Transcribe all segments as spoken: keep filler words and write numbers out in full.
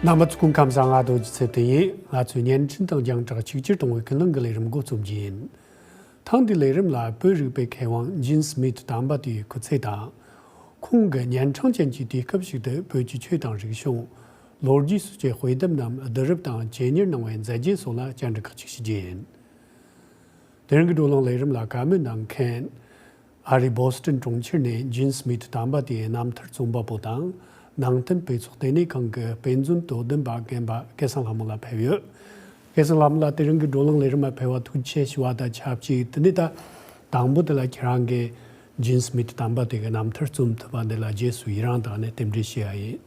རྣམ་པ་ཚོ་སྐུ་ཁམས་བཟང་། ང་རྡོ་རྗེ་ཚེ་བརྟན་ཡིན། ང་ཚོས་བརྙན་འཕྲིན་དང་རྒྱང་བསྒྲགས་གཅིག་གྱུར་གཏོང་བའི་ཀུན་གླེང་གི་ལས་རིམ་འགོ་རྩོམ་གྱི་ཡིན། ཐེངས་འདིའི་ལས་རིམ་ལ་བོད་རིག་པའི་མཁས་དབང་ཇིན་སྨིད་དམ་པ་དེའི་སྐུ་ཚེ་དང་། ཁོང་གི་གཉན་འཕྲང་ཅན་གྱི་དུས་སྐབས་ཤིག་ཏུ་བོད་ཀྱི་ཆོས་དང་རིག་གཞུང་། ལོ་རྒྱུས་སོགས་ཀྱི་དཔེ་དེབ་རྣམས་བསྡུ་རུབ་དང་ཇེ་གཉེར་གནང་བའི་མཛད་རྗེས་སོགས་ལ་བཅར་འདྲི་ཁག་ཅིག་ཞུ་རྒྱུ་ཡིན། དེ་རིང་གི་བགྲོ་གླེང་ལས་རིམ་ལ་བཀའ་མོལ་གནང་མཁན། ཨ་རིའི་བོ་སི་ཊོན་གྲོང་ཁྱེར་ནས་ཇིན་སྨིད་དམ་པ་དེའི་རྣམ་ཐར་རྩོམ་པ་པོ་དང་། ནང་བསྟན་དཔེ་ཚོགས་ལྟེ་གནས་ཁང་གི་དཔེ་མཛོད་དོ་དམ་པ་རྒན་པ་སྐལ་བཟང་ལྷ་མོ་ལགས་ཕེབས་ཡོད། སྐལ་བཟང་ལྷ་མོ་ལགས། དེ་རིང་གི་བགྲོ་གླེང་ལས་རིམ་ལ་ཕེབས་པར་ཐུགས་རྗེ་ཆེ་ཞུ་བ་དང་ཆབས་ཅིག་དེ་ནས་ད་དང་པོ་དེ་ལ་ཁྱེད་རང་གིས་ཇིན་སྨིད་དམ་པ་དེ་གི་རྣམ་ཐར་རྩོམ་ཐུབ་པ་འདི་ལ་རྗེས་སུ་ཡི་རངས་དང་ནས་རྟེན་འབྲེལ་ཞུ་ཡ་ཡིན།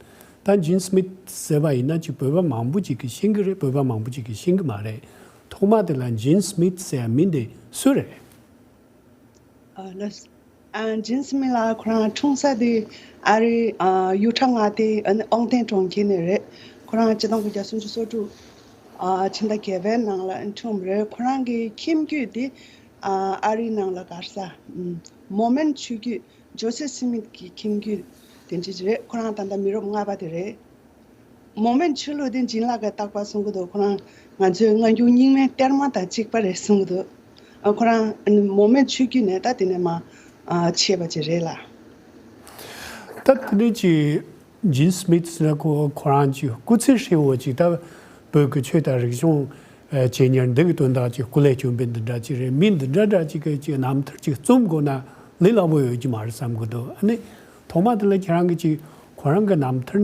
ད་ཇིན་སྨིད་ཟེར་བ་ཡིན་ན་ཅིག་བོད་པ་མང་པོ་ཅིག་གིས་ཤེས་ཀྱི་རེད། བོད་པ་མང་པོ་ཅིག་གིས་ཤེས་ཀྱི་མ་རེད། ཐོག་མ་དེ་ལ་ཇིན་སྨིད་ཟེར་མི་འདི་སུ་རེད། ཨ་ལགས། ཨ་ཇིན་སྨིད་ལགས་ཁོ་རང་འཁྲུངས་ས་དེ་ཨ་རི་ཨ་ཡུ་ཊ་མངའ་སྡེའི་ཨ་ནི་ཨོག་ཏན་གྲོང་ཁྱེར་ནས་རེད། ཁོ་རང་ཆིག་སྟོང་དགུ་བརྒྱ་སུམ་ཅུ་སོ་དྲུག་ཨ་ཕྱི་ཟླ་བརྒྱད་པའི་ནང་ལ་འཁྲུངས་པ་རེད། ཁོ་རང་གི་ཁྱིམ་རྒྱུད་དེ་ཨ་ཨ་རིའི་ནང་ལ་ག་རེ་ཟ་མོ་མན་ཆོས་བརྒྱུད། ཇོ་སེ་སི་མིད་ཀྱི་ཁྱིམ་རྒྱུད་དེ་འདྲ་ཅིག་རེད། ཁོ་རང་ད་ལྟ་མི་རབས་ལྔ་པ་དེ་རེད། མོ་མན་ཆོས་ལུགས་དེ་ཇིན་ལགས་ཀྱིས་རྟག་པར་གསུང་གི་འདུག་ཁོ་རང་ང་ཚོའི་སྔ་འགྱུར་རྙིང་མའི་གཏེར་མ་དང་གཅིག་པ་རེད་གསུང་གི་འདུག་ཨ་ཁོ་རང་མོ་མན་ཆོས་བརྒྱུད་ནས་ད་དེ་ནས་མར་ཨ་མཆེད་པ་ཅིག་རེད་ལ། ད་དེ་ནས་ཀྱི་ཇིན་སྨིད་ཟེར་ན་ཁོ་ཁོ་རང་གི་སྐུ་ཚེ་ཧྲིལ་བོ་ཅིག་ད་བོད་ཀྱི་ཆོས་དང་རིག་གཞུང་ཨ་ཇེ་ཉེར་འདི་གི་དོན་དག་ཅིག་སྐུ་ལས་བསྐྱོན་པའི་འདི་འདྲ་ཅིག་རེད། མི་འདི་འདྲ་འདྲ་ཅིག་གི་ཅིག་རྣམ་ཐར་ཅིག་རྩོམ་དགོས་ན་ལས་སླ་པོ་ཡོད་ཀྱི་མ་རེད་བསམ་གི་འདུག་ཨ་ནི་ཐོག་མ་དེ་ལ་ཁྱེད་རང་གི་ཅིག་ཁོ་རང་གི་རྣམ་ཐར་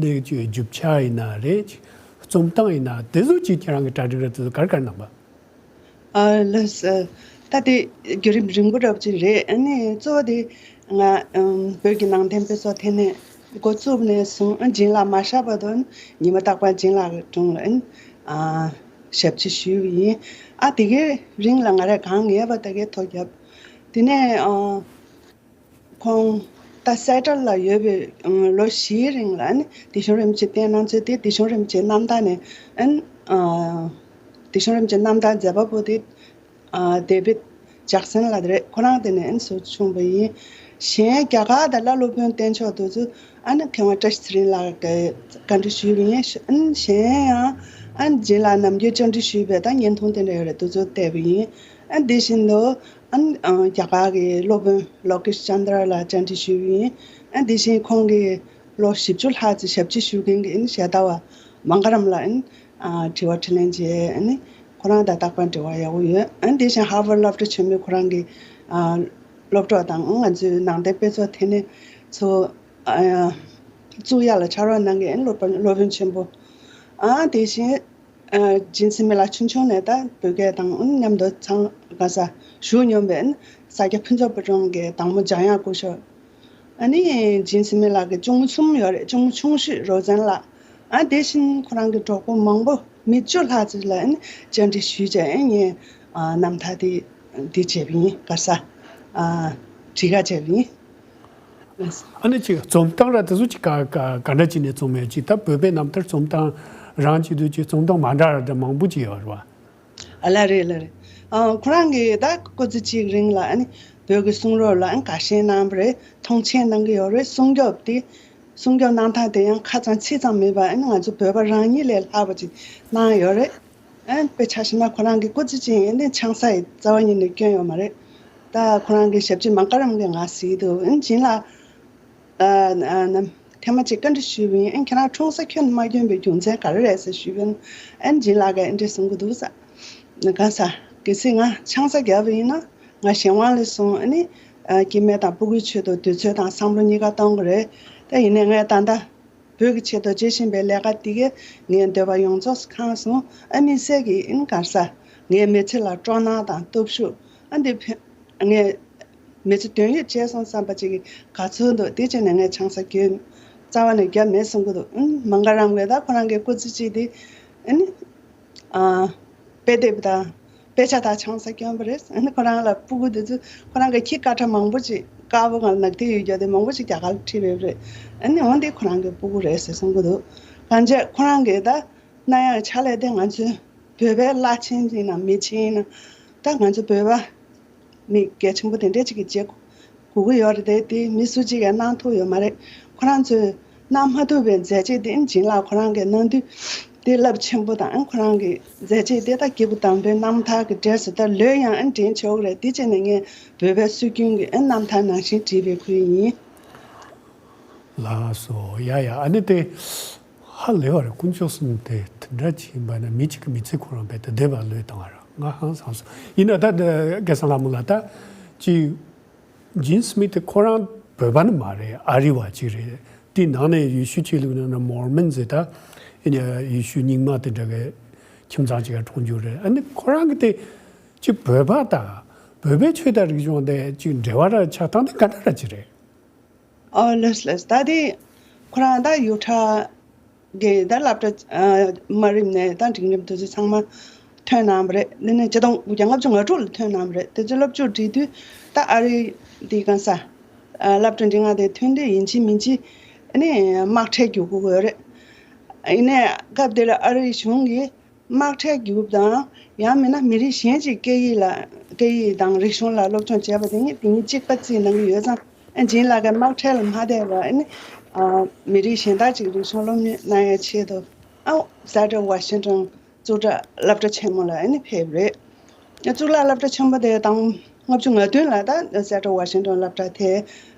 འདི་ཅིག་རྒྱུ་ཆ་ཡིན་ན་རེད། ཅིག་རྩོམ་སྟངས་ཡིན་ན་དེ་ཚོ་ཅིག་ཁྱེད་རང་གི་གྲ་སྒྲིག་ར་དེ་ཚོ་ག་རེ་ག་རེ་གནང་པ། ཨ་ལགས་སོ། ད་དེ་བརྒྱུད་རིམ་རིང་པོ་འདྲ་པོ་ཅིག་རེད། ཨ་ནི་གཙོ་བོ་དེ་ང་ཨམ་བོད་ཀྱི་ནང་བསྟན་དཔེ་ཚོགས་ལྟེ་གནས་འགོ་བཙུགས་ནས་བཟུང་ཨ་ཇིན་ལགས་མ་གཤགས་བར་དུ་ཉི་མ་རྟག་པར་ཇིན་ལགས་ཀྱི་དྲུང་ལ་ཨ་ཞབས་ཕྱི་ཞུས་པ་ཡིན། ཨ་དེ་གའི་རིང་ལ་ང་རས་གང་ངེས་པ་དེ་གའི་ཐོ་བརྒྱབ། དེ་ནས་ཨ། ཁོང་ད་སེ་ཊལ་ལ་ཡོད་པའི་ལོ་བཞིའི་རིང་ལ་ནི་དེ་བྱུང་རིན་པོ་ཆེ་བསྟེན་གནང་ཚུལ་དེ་དེ་བྱུང་རིན་པོ་ཆེ་རྣམ་ཐར་ནས་ཨན་དེ་བྱུང་རིན་པོ་ཆེ་རྣམ་ཐར་མཛད་པ་པོ་དེ་ཌེ་བིད་ཇེག་སན་ལགས་དེ་རེད། ཁོ་རང་དེ་ནས་ཨན་གསོ་བྱུང་བ་ཡིན། གཞན་རྒྱ་གར་དང་ལ་སློབ་དཔོན་བསྟེན་ཕྱོགས་དེ་ཚོ་ཨ་ནི་མཁས་དབང་བཀྲ་ཤིས་ཚེ་རིང་ལགས་ཀྱིས་བཀའ་འདྲི་ཞུས་པ་ཡིན། ཨན་གཞན་ཡང་ཨན་ཇིན་ལགས་ནམ་རྒྱུན་བཅར་འདྲི་ཞུས་པའི་ད་བརྙན་ཐུང་དེ་འདྲ་ཡོད་རེད། དེ་ཚོ་བལྟས་པ་ཡིན། ཨན་དེ་བཞིན་དུ། ཨན་ཨ་རྒྱ་གར་གྱི་སློབ་དཔོན་ལོ་ཀེ་ཤ་ཅན་དྲ་ལ་བཅར་འདྲི་ཞུས་པ་ཡིན། ཨན་དེ་བཞིན་ཁོང་གིས་ལོ་བཞི་བཅུ་ལྷག་ཙམ་ཞབས་ཕྱི་ཞུ་མཁན་གྱི་ཨན་ཞལ་ལྟ་བ་མང་ག་རམ་ལ་ཨན་ཨ་དྲི་བ་དྲིས་ལན་བྱས། ཨ་ནི་ཁོ་རང་དང་རྟག་པར་འབྲེལ་བ་ཡག་པོ་ཡོད། ཨན་དེ་བཞིན་ཧར་ཝརཌ་སློབ་གྲྭ་ཆེན་མོའི་ཁོ་རང་གི་ཨ་སློབ་གྲོགས་དང་ཨ་ང་ཚོའི་ནང་བསྟན་དཔེ་ཚོགས་ལྟེ་གནས་ཚོ་ཨ་བཙུགས་ཡག་ལ་ཕྱག་རོགས་གནང་མཁན་ཨན་སློབ་དཔོན་སློབ་དཔོན་ཆེན་པོ་ཨ་དེ་བཞིན། ཨ་ཇིན་སི་མི་ལགས་ཆུང་ཆུང་ནས་ད་བོད་སྐད་དང་མཉམ་དུ་ཚང་ག་ས་ཞུགས་མྱོང་བའི་ས་སྐྱ་ཕུན་ཚོགས་དཔལ་སྒྲོན་གྱི་བདག་མོ་འཇམ་དབྱངས་སྐུ་ཞབས། ཨ་ནི་ཇིན་སི་མི་ལགས་ཀྱི་གཅུང་མོ་གསུམ་ཡོད་རེད། གཅུང་མོ་ཆུང་ཤོས་རོ་ཛན་ལགས། ཨ་དེ་བཞིན་ཁོ་རང་གི་གྲོགས་པོ་མང་པོ་མི་བཅུ་ལྷག་ཙམ་ལ་ཨ་ནི་བཅར་འདྲི་ཞུས་བྱས་ཨ་ངས་ཨ་རྣམ་ཐར་དེ་འདི་བྱས་པ་ཡིན། ག་ས་ཨ་བྲིས་ཀ་བྱས་པ་ཡིན། ཨ་ནི་ཅིག་རྩོམ་སྟངས་ར་དེ་ཚོ་ཅིག་ག་ག་ག་འདྲ་ཅིག་ནས་རྩོམ་ཡོད། ཅིག་ད་བོད་པའི་རྣམ་ཐར་རྩོམ་སྟངས་རང་ཅིག་དུས་ཅིག་རྩོམ་སྟངས་མ་འདྲ་ར་འདྲ་མང་པོ་ཅིག་ཡོད་རེད་བ། ཨ་ལ་རེད་ལ་རེད། ཨ་ཁོ་རང་གིས་ད་སྐུ་ཚེ་གཅིག་རིང་ལ་ཨ་ནི་བོད་ཀྱི་གསུང་རབ་ལ་ཨ་ནི་དགའ་ཞེན་གནང་བ་རེད། མཐོང་ཆེན་གནང་གི་ཡོད་རེད། སྲུང་སྐྱོབ་དེ་སྲུང་སྐྱོབ་གནང་སྟངས་དེ་ཡང་ཁ་ཚང་ཚིག་ཚང་མེད་པ་ཨ་ནི་ང་ཚོ་བོད་པ་རང་ཉིད་ལས་ལྷག་པ་ཅིག་གནང་ཡོད་རེད། ཨན་དཔེ་ཆ་བཞག་ན་ཁོ་རང་གི་སྐུ་ཚེ་ཅིག་ཨ་ནི་ཆང་ས་ཡི་རྩ་བ་ཉིད་ནས་སྐྱོན་ཡོད་མ་རེད། ད་ཁོ་རང་གི་ཞབས་ཕྱི་མང་ཀ་རམ་གྱིས་ང་གཟིགས་འདུག་ཨན་ཇིན་ལགས་ཨ་ཨ་ནམ་ཐེངས་མ་གཅིག་བཀའ་འདྲི་ཞུས་པ་ཡིན། ཨན་ཁྱེད་རང་འཁྲུངས་ས་ཁྱོན་མ་སྐྱོན་པའི་རྒྱུ་མཚན་ག་རེ་རེད་ཟེར་ཞུས་པ་ཡིན། ཨན་ཇིན་ལགས་ཀྱིས་ཨ་འདྲས་གསུང་གི་འདུག་ས་གང་ས་གལ་སྲིད་ང་ཆང་ས་བརྒྱབ་པ་ཡིན་ན་ང་གཞན་དབང་ལས་སོང་ཨ་ནི་ཨ་སྐྱེ་དམན་དང་སྤུ་གུའི་ཆེད་དུ་དུས་ཚོད་དང་བསམ་བློ་གཉིས་ཀ་གཏོང་གི་རེད། ད་ཡིན་ནའི་ངས་ད་ལྟ་བོད་ཀྱི་ཆེད་དུ་བྱེད་བཞིན་པའི་ལས་ཀ་འདི་གས་ངའི་འདོད་པ་ཡོངས་རྫོགས་ཁེངས་སོང་། ཨ་དམིགས་བསལ་གྱིས་ཨིན་གར་ས་ངའི་མི་ཚེ་ལ་སྤྲོ་སྣང་དང་སྟོབས་ཤུགས་ཨ་འདི་ཕན་ངའི་མི་ཚེ་དོན་ཡོད་བྱས་སོང་བསམ་པ་ཅིག་གི་དགའ་ཚོར་འདུག་དེ་བྱས་ནས་ངས་ཆང་ས་གྱོན་རྩ་བ་ནས་བརྒྱབ་མེད་གསུང་གི་འདུག་ཨིན་མང་ག་རམ་གྱིས་ད་ཁོ་རང་གི་སྐུ་ཚེ་གཅིག་དེ་ཨ་ནི། ཨ། དཔེ་དེབ་དང་དཔེ་ཆ་དང་ཆང་ས་གྱོན་པ་རེད། ཨ་ནི་ཁོ་རང་ལ་སྤུ་གུ་དེ་ཚོས་ཁོ་རང་གི་ཁྱི་དཀར་ཁྲ་མང་པོ་ཅིག་དཀར་པོ་ང་ནག་ཐིག་ཡོད་རྒྱུ་དེ་མང་པོ་ཅིག་རྒྱ་གར་ཁྲིད་ཡོད་རེད། ཨ་ནི་འོན་ཏེ་ཁོ་རང་གི་སྤུ་གུ་རེད་ཟེར་གསུང་གི་འདུག་གང་བྱས་ཁོ་རང་གིས་ད་གནང་ཡག་ཕྱག་ལས་དེ་ང་ཚོའི་བོད་པའི་བླ་ཆེན་ཡིན་ན་མི་ཆེན་ཡིན་ན་ད་ང་ཚོ་བོད་པ་མི་གལ་ཆེན་པོ་དེ་འདྲས་ཅིག་གིས་བྱེད་དགོས་ཀྱི་ཡོད་རེད་དེ། དེ་མི་སུ་གཅིག་གིས་གནང་ཐུབ་ཡོད་མ་རེད། ཁོ་རང་ཚོས་ གནང་མ་ཐུབ་པའི་མཛད་རྗེས་དེ་ཨ་ནི་བྱིན་རླབས་ཁོ་རང་གི་གནང་དུས་དེ་རླབས་ཆེན་པོ་དང་ཨ་ནི་ཁོ་རང་གི་མཛད་རྗེས་དེ་ད་སྐྱེས་བུ་དམ་པའི་རྣམ་ཐར་གྱི་གྲས་སུ་ད་ལོས་ཡང་ཨ་ནི་འདྲེན་ཆོག་གི་རེད། དེ་བྱས་ནས་ངས་བོད་པའི་སྲོལ་རྒྱུན་གྱི་ཨ་ནི་རྣམ་ཐར་ནང་བཞིན་བྲིས་པའི་ཁུལ་ཡིན། ལགས་སོ། ཡ་ཡ། ཨ་ནི་དེ་ཧ་ལས་པ་རེད། དཀོན་མཆོག་གསུམ་དེ་དེ་འདྲ་ཅིག་ཡིན་པ་ན་མི་གཅིག་གི་མི་ཚེ་ཁོ་རང་རྦད་དེ་བདེ་བ་ལོས་བཏང་བ་ར་ང་ཧང་སངས་སོང་། ཡིན་ན་ད་སྐལ་བཟང་ལྷ་མོ་ལགས་ད་ཅིག་ཇིན་སི་མི་ཐི་ཁོ་རང་བོད་པ་ནི་མ་རེད། ཨ་རི་བ་ཅིག་རེད། དེའི་ནང་ནས་ཡེ་ཤུ་ཆོས་ལུགས་ནང་ན་མོར་མོན་ཟེར་ད་ཡེ་ཤུ་རྙིང་མ་དེ་འདྲ་གི་ཁྱིམ་ཚང་ཅིག་ག་གྲོངས་རྒྱུ་རེད། ཨ་ནི་ཁོ་རང་གི་དེ་ཅིག་བོད་པ་དང་བོད་པའི་ཆོས་དང་རིག་གཞུང་དེ་ཅིག་འབྲེལ་བ་ར་ཆགས་སྟངས་དེ་ག་འདྲ་ར་ཅིག་རེད། ཨོ་ལགས་ལགས། ད་དེ་ཁོ་རང་ད་ཡུ་ཊ་གི་ད་སློབ་གྲྭ་ཨ་དམའ་རིམ་ནས་ད་འབྲིང་རིམ་དུ་ཚོ་ཚང་མ་ཐོན་གནང་བ་རེད། འདི་ནས་ཆིག་སྟོང་དགུ་བརྒྱ་ལྔ་བཅུ་ང་དྲུག་ལ་ཐོན་གནང་བ་རེད། དེ་ཚོ་སློབ་སྦྱོང་བྲིས་དུས་ད་ཨ་རི་དེ་གང་ས་ཨ་སློབ་གྲྭ་འབྲིང་ང་དེ་ཐོན་དུས་ཡིན་གཅིག་མིན་གཅིག་ཨ་ནི་དམག་ཁྲལ་རྒྱུག་དགོས་ཀྱི་ཡོད་རེད། ཡིན་ནའི་སྐབས་དེ་ལ་ཨ་རི་གཞུང་གིས་དམག་ཁྲལ་རྒྱུག་དང་ཡང་མིན་ན་མི་རིགས་གཞན་གྱི་སྐད་ཡིག་ལ་སྐད་ཡིག་དང་རིག་གཞུང་ལ་སློབ་སྦྱོང་བྱས་པ་དེ་གཉིས་དེ་གཉིས་གཅིག་པ་བརྩིས་གནང་གི་ཡོད་ཙང་ཨ་ཇིན་ལགས་ཀྱིས་དམག་ཁྲལ་ལ་མ་བསྡད་པར་ཨ་ནི་ཨ་མི་རིགས་གཞན་དག་ཅིག་རིག་གཞུང་སློབ་གཉེར་གནང་ཡའི་ཆེད་དུ་ཨ་སེ་ཊལ་ཝ་ཤིང་ཊོན་གཙུག་ལག་སློབ་གྲྭ་ཆེན་མོ་ལ་ཨ་ནི་ཕེབས་རེད། གཙུག་ལག་སློབ་གྲྭ་ཆེན་མོ་དེ་དང་ལྔ་བཅུ་ང་བདུན་ལ་ད་སེ་ཊལ་ཝ་ཤིང་ཊོན་སློབ་གྲྭ་དེ་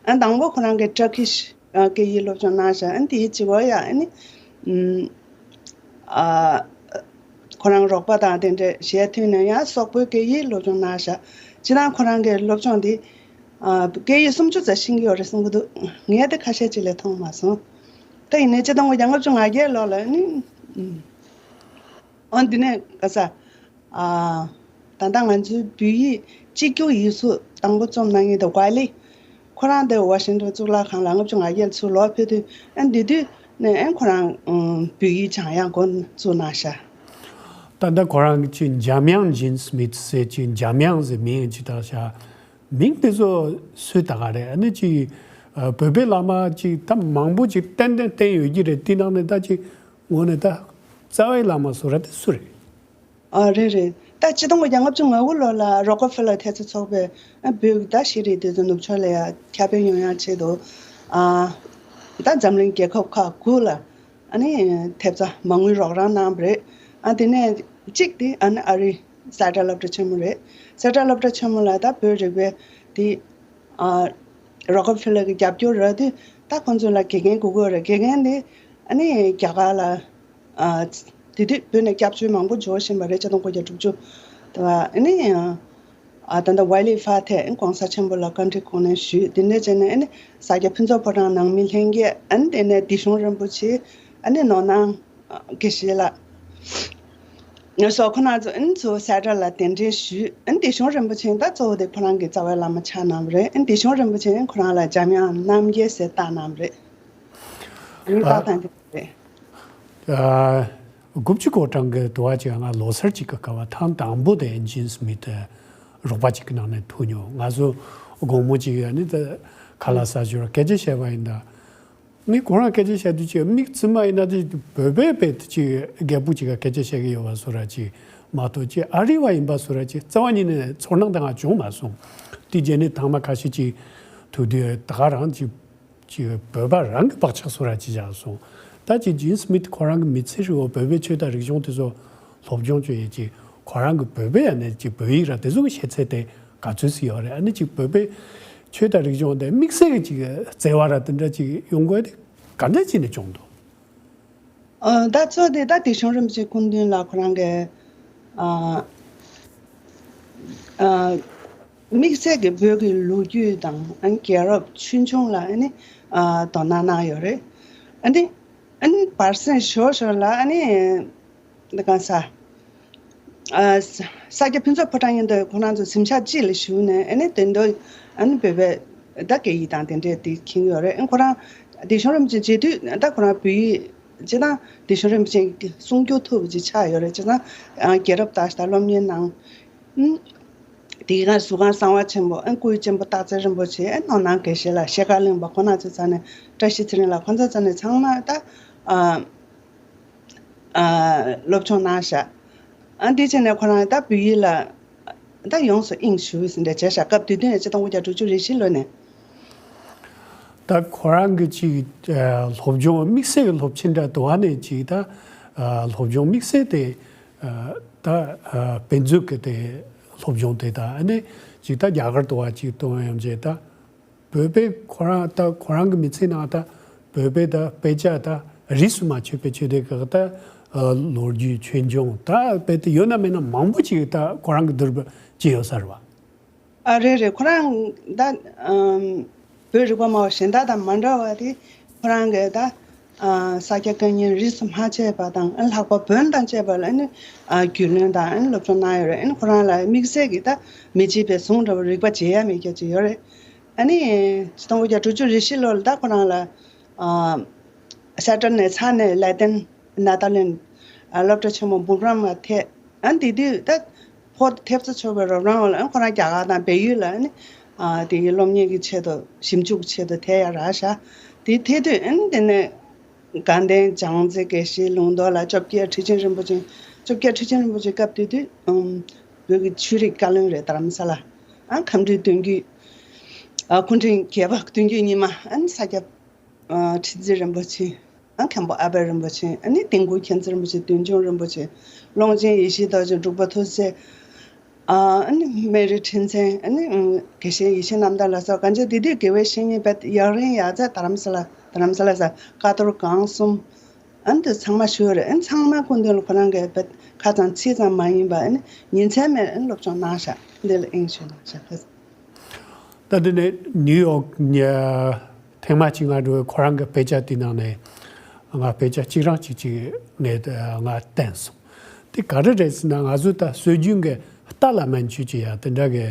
ཨ་དང་པོ་ཁོ་རང་གི་ཊར་ཀིཤ་སྐད་ཡིག་སློབ་སྦྱོང་གནང་ཤག་ཨ་ནི་དེའི་བྱེད་པོ་ཡང་ཨ་ནི་ཨ་ཁོ་རང་རོགས་པ་དང་དེ་འདྲས་གཞས་མཐུན་ནས་ཡང་སོག་པོའི་སྐད་ཡིག་སློབ་སྦྱོང་གནང་ཤག་སྤྱིར་བཏང་ཁོ་རང་གི་སློབ་སྦྱོང་འདི་ཨ་སྐད་ཡིག་སུམ་ཅུ་ཙམ་ཤེས་ཀྱི་ཡོད་རེད་གསུང་གི་འདུག་ངས་དེ་ཁ་ཤས་ཅིག་ལས་མཐོང་མ་སོང་། ད་ཡིན་ནའི་ཆིག་སྟོང་དགུ་བརྒྱ་ལྔ་བཅུ་ང་བརྒྱད་ལོ་ལ་ཨ་ནི་ཨ་འདི་ནས་ག་ས། ཨ། ད་ལྟ་ང་ཚོའི་བོད་ཡིག་གཅིག་གྱུར་ཡིག་གཟུགས་དང་པོ་རྩོམ་གནང་མཁན་དེ་ཝའི་ལི། ཁོ་རང་དེ་ཝ་ཤིང་ཊོན་གཙུག་ལག་ཁང་ལ་ལྔ་བཅུ་ང་བརྒྱད་ཚུར་ལོག་ཕེབས་དུས་ཨ་འདི་དུས་ནས་ཨ་ཁོ་རང་ཨམ་བོད་ཡིག་སྦྱང་ཡག་འགོ་བཙུགས་གནང་ཤག་ད་ལྟ་ཁོ་རང་གི་ཅིག་འཇམ་དབྱངས་ཇིན་སི་མི་ཐི་ཟེར་ཅིག་འཇམ་དབྱངས་ཟེར་མིང་ཅིག་བཏགས་ཤག་མིང་དེ་ཚོ་སུས་བཏགས་ག་རེད། ཨ་ནི་ཅིག་ཨ་བོད་པའི་བླ་མ་ཅིག་ད་མང་པོ་ཅིག་ཏན་ཏན་བསྟེན་ཡོད་ཀྱི་རེད། དེ་ནང་ནས་ད་ཅིག་ངོ་ནས་ད་རྩ་བའི་བླ་མ་ཟེར་ར་དེ་སུ་རེད། ཨ་རེད་རེད། ད་ཆིག་སྟོང་དགུ་བརྒྱ་ལྔ་བཅུ་ང་དགུ་ལོ་ལ་རོ་ཀོ་ཕེ་ལར་འཐབ་རྩོད་ཚོགས་པས་ཨ་བོད་ཀྱི་ད་ཤེས་རིག་དེ་ཚོ་ནུབ་ཕྱོགས་ལ་ཡ་ཁྱབ་སྤེལ་ཡོང་ཡག་ཆེད་དུ་ཨ་ད་འཛམ་གླིང་རྒྱལ་ཁབ་ཁག་དགུ་ལ་ཨ་ནི་ཐེབས་རྩ་མ་དངུལ་རོགས་རམ་གནང་བ་རེད། ཨ་དེ་ནས་གཅིག་དེ་ཨ་ནི་ཨ་རི་སེ་ཊལ་སློབ་གྲྭ་ཆེན་མོ་རེད། སེ་ཊལ་སློབ་གྲྭ་ཆེན་མོ་ལ་ད་བོད་རིག་པའི་དེ་ཨ་རོ་ཀོ་ཕེ་ལར་གྱི་རྒྱབ་སྐྱོར་རག་དུས་ད་ཁོང་ཚོ་ལ་དགེ་རྒན་དགོས་ཀྱི་ཡོད་རེད། དགེ་རྒན་དེ་ཨ་ནི་རྒྱ་གར་ལ་ཨ་དེ་དུས་བོད་ནས་སྐྱབས་བཅོལ་མང་པོ་འབྱོར་བཞིན་པ་རེད། ཆིག་སྟོང་དགུ་བརྒྱ་དྲུག་ཅུ་དང་ཨ་ནི་ཨ་ད་ལྟ་ཝའི་ལི་ཧྥ་ཐེ་༸གོང་ས་ཆེན་པོ་ལ་བཀའ་འདྲི་གོང་ནས་ཞུས། དེ་འདྲ་བྱས་ནས་ཨ་ནི་ས་སྐྱ་ཕུན་ཚོགས་ཕོ་བྲང་ནང་མི་ལྷན་རྒྱས་ཨ་ནི་དེ་ནས་བདེ་སྲུང་རིན་པོ་ཆེ་ཨ་ནི་ནོར་སྣང་དགེ་བཤེས་ལགས། ངལ་གསོ་ཁོ་ན་ཚོ་ཨན་ཚོ་གསལ་བསྒྲགས་ལ་གདན་འདྲེན་ཞུས། ཨན་དེ་བྱུང་རིན་པོ་ཆེ་ད་གཙོ་བོ་དེ་ཁོ་རང་གི་རྩ་བའི་བླ་མ་ཆགས་གནང་བ་རེད། ཨན་དེ་བྱུང་རིན་པོ་ཆེ་ཁོ་རང་ལ་འཇམ་དབྱངས་རྣམ་རྒྱལ་ཟེར་བཏགས་གནང་བ་རེད། ཨ་རིང་བཏགས་སྟངས་དེ་རེད། ཨ་དགུ་བཅུ་གོ་གྲངས་ཀྱི་དུ་བ་ཅིག་ང་ལོ་སར་ཅིག་གི་སྐབས་ཐེངས་དང་པོ་དེ་ཨན་ཇིན་སི་མི་ཐི་རོགས་པ་ཅིག་གི་ནང་ནས་ཐུག་མྱོང་། ང་ཚོ་དགོང་མོ་ཅིག་ཨ་ནི་ད་ཁ་ལག་ཟ་ཞོར་སྐད་ཆ་བཤད་པ་ཡིན་ད། ངས་ཁོ་རང་སྐད་ཆ་བཤད་དུས་ཅིག་མིག་བཙུམ་མ་ཡིན་ན་དེ་བོད་པའི་དཔེ་དེ་ཅིག་རྒད་པོ་ཅིག་ག་སྐད་ཆ་བཤད་ཀྱི་ཡོད་པ་བཟོ་འདྲ་ཅིག་མ་གཏོགས་ཅིག་ཨ་རི་བ་ཡིན་པ་བཟོ་འདྲ་ཅིག་རྩ་བ་ཉིད་ནས་ཚོར་སྣང་དེ་ང་བྱུང་མ་སོང་། དེ་རྗེས་ནས་དང་པོ་ཁ་ཤས་ཅིག་ཐུག་དུས་ད་ག་རང་ཅིག་ཅིག་བོད་པ་རང་གི་བག་ཆགས་བཟོ་འདྲ་ཅིག་ཆགས་སོང་། ད་ཅིག་ཇིན་སི་མི་ཐི་ཁོ་རང་གི་མི་ཚེ་ཧྲིལ་བོ་བོད་པའི་ཆོས་དང་རིག་གཞུང་དེ་ཚོ་སློབ་སྦྱོང་བྱེད་ཡས་ཅིག་ཁོ་རང་གི་བོད་པའི་ཡ་ནས་ཅིག་བོད་ཡིག་ར་དེ་ཚོ་གི་ཤེས་ཚད་དེ་ག་ཚོད་ཙམ་ཡོད་རེད། ཨ་ནི་ཅིག་བོད་པའི་ཆོས་དང་རིག་གཞུང་དེ་དམིགས་བསལ་གྱི་ཅིག་བརྩེ་བ་ར་དེ་འདྲ་ཅིག་ཡོང་དགོས་དེ་ག་འདྲ་ཅིག་ནས་བྱུང་འདུག་ཨ་ད་གཙོ་དེ་ད་བདེ་སྲུང་རིན་པོ་ཆེ་སྐུ་མདུན་ལ་ཁོ་རང་གི་ཨ་ཨ་དམིགས་བསལ་གྱི་བོད་ཀྱི་ལོ་རྒྱུས་དང་ཨ་ནི་རྒྱལ་རབས་ཆོས་འབྱུང་ལ་ཨ་ནི་ཨ་དོ་སྣང་གནང་ཡོད་རེད། ཨ་ནི་ཨ་ནི་བར་གསེང་ཞོར་ཞོར་ལ་ཨ་ནི། འདི་གང་ས། ཨ་ས་ས་སྐྱ་ཕུན་ཚོགས་ཕོ་བྲང་ཡིན་དུས་ཁོ་རང་ཚོ་གཟིམ་ཤག་གཅིག་ལ་བཞུགས་ནས་ཨ་ནི་དེ་འདྲ་ཨ་ནི་བོད་པའི་ད་སྐད་ཡིག་དང་དེ་འདྲས་དེ་མཁྱེན་ཡོད་རེད། ཨ་ཁོ་རང་བདེ་སྲུང་རིན་པོ་ཆེ་མཇལ་དུས་ད་ཁོ་རང་བོད་ཡིག་སྤྱིར་བཏང་བདེ་སྲུང་རིན་པོ་ཆེ་གསུང་རྒྱུ་ཐུབ་པ་ཅིག་ཆགས་ཡོད་རེད། སྤྱིར་བཏང་རྒྱལ་རབས་དག་ཞིག་དང་སློབ་གཉེར་གནང་། དེའི་སྒང་ཟུར་ཁང་གསང་བ་ཆེན་པོ་ཨ་སྐུའི་གཅེན་པོ་སྟག་འཚེར་རིན་པོ་ཆེ་ཨ་ནོར་སྣང་དགེ་བཤེས་ལགས་ཤེལ་དཀར་གླིང་པ་ཁོ་ན་ཚོའི་རྩ་ནས་བཀྲ་ཤིས་ཚེ་རིང་ལགས་ཁོ་ཚོའི་རྩ་ནས་ཚང་མ་ད་ཨ་ཨ་སློབ་སྦྱོང་གནང་ཤག་ཨ་འདི་བྱས་ནས་ཁོ་རང་ད་བོད་ཡིག་ལ་ད་ཡོངས་སུ་དབྱིངས་ཞུགས་ཟིན་འདྲ་བྱས་ཤག་སྐབས་དེ་དུས་ནས་ཆིག་སྟོང་དགུ་བརྒྱ་དྲུག་ཅུ་རེ་བཞི་ལོ་ནས། ད་ཁོ་རང་གི་ཅིག་ཨ་སློབ་སྦྱོང་དམིགས་བསལ་གྱི་སློབ་ཆེན་འདྲ་དུ་བ་ནས་ཅིག་ད་ཨ་སློབ་སྦྱོང་དམིགས་བསལ་དེ་ཨ་ད་ཨ་དཔེ་མཛོད་ཀྱི་དེ་སློབ་སྦྱོང་དེ་ད་ཨ་ནི་ཅིག་ད་རྒྱ་གར་དུ་བ་ཅིག་གཏོང་ཡོང་རྗེས་ད་བོད་པའི་ཁོ་རང་ད་ཁོ་རང་གི་མི་ཚེ་ནང་ད་བོད་པའི་ད་དཔེ་ཆ་ད་རིས་སུ་མ་ཆད་པའི་ཆོས་སྡེ་ཁག་ད་ཨ་ལོ་རྒྱུས་ཆོས་འབྱུང་ད་དཔེ་དེ་ཡོད་ན་མེད་ན་མང་པོ་ཅིག་ད་ཁོ་རང་གི་བསྡུར་བ་བྱས་ཡོད་ས་རེད་བ། ཨ་རེད་རེད། ཁོ་རང་ད་ཨམ་བོད་རིག་པ་སྨྲ་བ་གཞན་དག་དང་མ་འདྲ་བ་དེ་ཁོ་རང་གི་ད་ཨ་ས་སྐྱ་བཀའ་རྙིང་རིས་སུ་མ་ཆད་པ་དང་ཨ་ལྷག་པ་བོན་དང་བཅས་པ་ལ་ཨ་ནི་ཨ་རྒྱུས་ལོན་དང་ཨ་ནི་སློབ་སྦྱོང་གནང་ཡོད་རེད། ཨ་ནི་ཁོ་རང་ལ་དམིགས་བསལ་གྱི་ད་མི་བརྗེད་པའི་གཟུངས་འདྲ་བོ་རིག་པ་བརྗེད་ཡ་མེད་རྒྱ་ཅིག་ཡོད་རེད། ཨ་ནི་ཆིག་སྟོང་དགུ་བརྒྱ་དྲུག་ཅུ་རེ་བཞི་ལོ་ལ་ད་ཁོ་རང་ལ་ཨ་ཤ་ཏྲ་ནས་ཚ་ནས་ལེ་ཏན་ནཱ་ཏཱ་ལན་ཨ་སློབ་གྲྭ་ཆེན་མོ་འབུམ་རམས་ལ་ཐད། ཨ་ནི་དེ་དུས་ད་ཕོ་ཐེབས་རྩ་ཆོག་པའི་རོགས་རམ་འོག་ལ་ཨ་ཁོ་རང་རྒྱ་གར་དང་བལ་ཡུལ་ལ་ཨ་ནི་ཨ་དེ་གའི་སློབ་གཉེར་གྱི་ཆེད་དུ་ཞིབ་འཇུག་གི་ཆེད་དུ་ཐད་ཡ་རག་ཤག་དེ་ཐད་དུས་ཨ་ནི་དེ་ནས་དགའ་ལྡན་བྱང་རྩེ་དགེ་བཤེས་ལུང་རྟོགས་ལ་བཅོ་བརྒྱད་ཁྲི་ཆེན་རིན་པོ་ཆེ། བཅོ་བརྒྱད་ཁྲི་ཆེན་རིན་པོ་ཆེ་སྐབས་དེ་དུས་ཨམ་བོད་ཀྱི་ཆོས་རིག་བཀའ་བློན་རེད། རྡ་རམ་ས་ལ་ཨ་ཁམས་སྤྲུལ་བདུན་རྒྱུད་ཨ་སྐུ་ཕྲེང་བརྒྱད་པ་བདུན་རྒྱུད་རྙིང་མ་ཨ་ནི་ས་སྐྱ་ཨ་ཁྲི་འཛིན་རིན་པོ་ཆེ། ཨ་མཁན་པོ་ཨ་པད་རིན་པོ་ཆེ། ཨ་ནི་དིལ་མགོ་མཁྱེན་བརྩེ་རིན་པོ་ཆེ། བདུད་འཇོམས་རིན་པོ་ཆེ། ཀློང་ཆེན་ཡེ་ཤེས་རྡོ་རྗེ། འབྲུག་པ་ཐུགས་སྲས། ཨ་ནི་སྨན་རི་ཁྲི་མཚན། ཨ་ནི་དགེ་བཤེས་ཡེ་ཤེས་རྣམ་དག་ལ་སོགས་གང་ཅི་དེ་དུས་དགེ་བའི་བཤེས་གཉེན་དཔེ་ཡག་རིང་ཡག་རྩེ་རྡ་རམ་ས་ལ་རྡ་རམ་ས་ལ་ས་ཀ་རྡོར་སྒང་གསུམ། ཨ་ནི་དེ་ཚང་མ་བཞུགས་རེད། ཨ་ནི་ཚང་མ་སྐུ་མདུན་ལ་ཁོ་རང་གིས་དཔེ་ཁ་ཚང་ཚིག་ཚང་མ་ཡིན་པ་ཨ་ནི་ཉིན་མཚན་མེད་ཨ་ནི་སློབ་སྦྱོང་གནང་ཤག་འདི་ལ་དབྱིངས་ཞུ་གནང་ཤག་ད་འདི་ནས་ནིའུ་ཡོག་ཉ་ཐེངས་མ་གཅིག་ང་འགྲོ་བའི་ཁོ་རང་གི་དཔེ་ཆ་དེ་ནང་ནས་ང་དཔེ་ཆ་གཅིག་རང་གཅིག་གཅིག་ནས་ང་བསྟན་སོང་། དེ་ག་རེ་རེད་ཟེར་ན་ང་ཚོ་ད་སྲོལ་རྒྱུན་གྱི་རྟ་ལ་སྨན་བཅོས་བྱེད་ཡ་དེ་འདྲ་གི་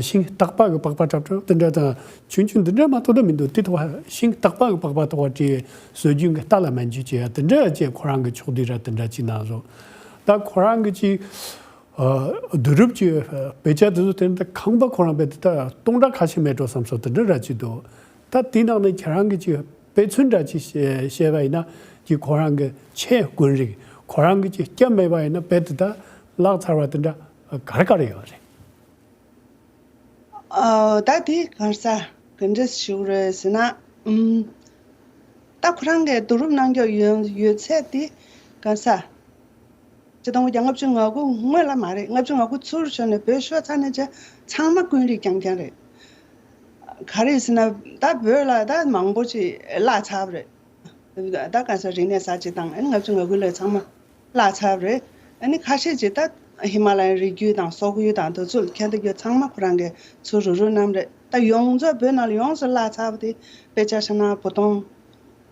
ཤིང་སྟག་པ་གི་པགས་པ་འདྲ་འདྲ་དེ་འདྲ་དང་ཆུང་ཆུང་འདི་འདྲ་མ་གཏོགས་ད་མི་འདུག་དེ་ཐོག་ཤིང་སྟག་པ་གི་པགས་པ་ཐོག་བྲིས་སྲོལ་རྒྱུན་གྱི་རྟ་ལ་སྨན་བཅོས་བྱེད་ཡ་དེ་འདྲ་བྱས་ཁོ་རང་གི་ཕྱོགས་བསྡུས་ར་དེ་འདྲ་གཅིག་གནང་སོང་། ད་ཁོ་རང་གི་ཅིག་ཨ་བསྡུ་རུབ་ཀྱི་དཔེ་ཆ་དེ་ཚོ་དེ་འདྲ་ཁང་པ་ཁོ་རང་དཔེ་དེ་ལྟ་སྟོང་ཕྲག་ཁ་ཤས་མེད་འགྲོ་བསམ་སོང་། དེ་འདྲ་ར་ཅིག་འདུག་ད་དེའི་ནང་ནས་ཁྱེད་རང་གི་ཅིག་དཔེ་མཚོན་འདྲ་ཅིག་བཤད་བཤད་པ་ཡིན་ན་ཅིག་ཁོ་རང་གི་ཆེད་དཀོན་རིགས་ཁོ་རང་གི་ཅིག་སྐྱབས་མེད་པ་ཡིན་ན་དཔེ་དེ་ལྟ་བརླག་ཚར་བ་དེ་འདྲ་ག་རེ་ག་རེ་ཡོད་རེད། ཨོ་ད་དེ་གང་ས་ག་འདྲ་ཞུ་རེད་ཟེར་ན་ཨུམ། ད་ཁོ་རང་གིས་བསྡུ་རུབ་གནང་རྒྱུ་ཡོད་ཡོད་ཚད་དེ་གང་ས། སྤྱི་སྟོང་དགུ་བརྒྱ་ལྔ་བཅུ་ང་དགུ་སྔོན་ལ་མ་རེད། ལྔ་བཅུ་ང་དགུ་ཚུར་ཤོར་ནས་བོད་ཤོར་ཚར་ནས་ཅི་ཚང་མ་དཀོན་རིགས་རྐྱང་རྐྱང་རེད། ག་རེ་ཟེར་ན་ད་བོད་ལ་ད་མང་པོ་ཅིག་བརླག་ཚར་བ་རེད། ད་གང་ས་རིག་གནས་གསར་བརྗེ་དང་ཨ་ནི་ལྔ་བཅུ་ང་དགུ་ལ་ཚང་མ་བརླག་ཚར་བ་རེད། ཨ་ནི་ཁ་ཤས་ཅིག་ད་ཧི་མ་ལ་ཡའི་རི་རྒྱུད་དང་སོག་ཡུལ་དང་དེ་ཚོ་ཁྱད་མཐའ་རྒྱུད་ཚང་མ་ཁོ་རང་གིས་ཚུར་རུག་རུག་གནང་བ་རེད། ད་ཡོངས་རྫོགས་བོད་ནང་ལ་ཡོངས་སུ་བརླག་ཚར་བ་དེ་དཔེ་ཆ་བཞག་ན་བུ་སྟོན་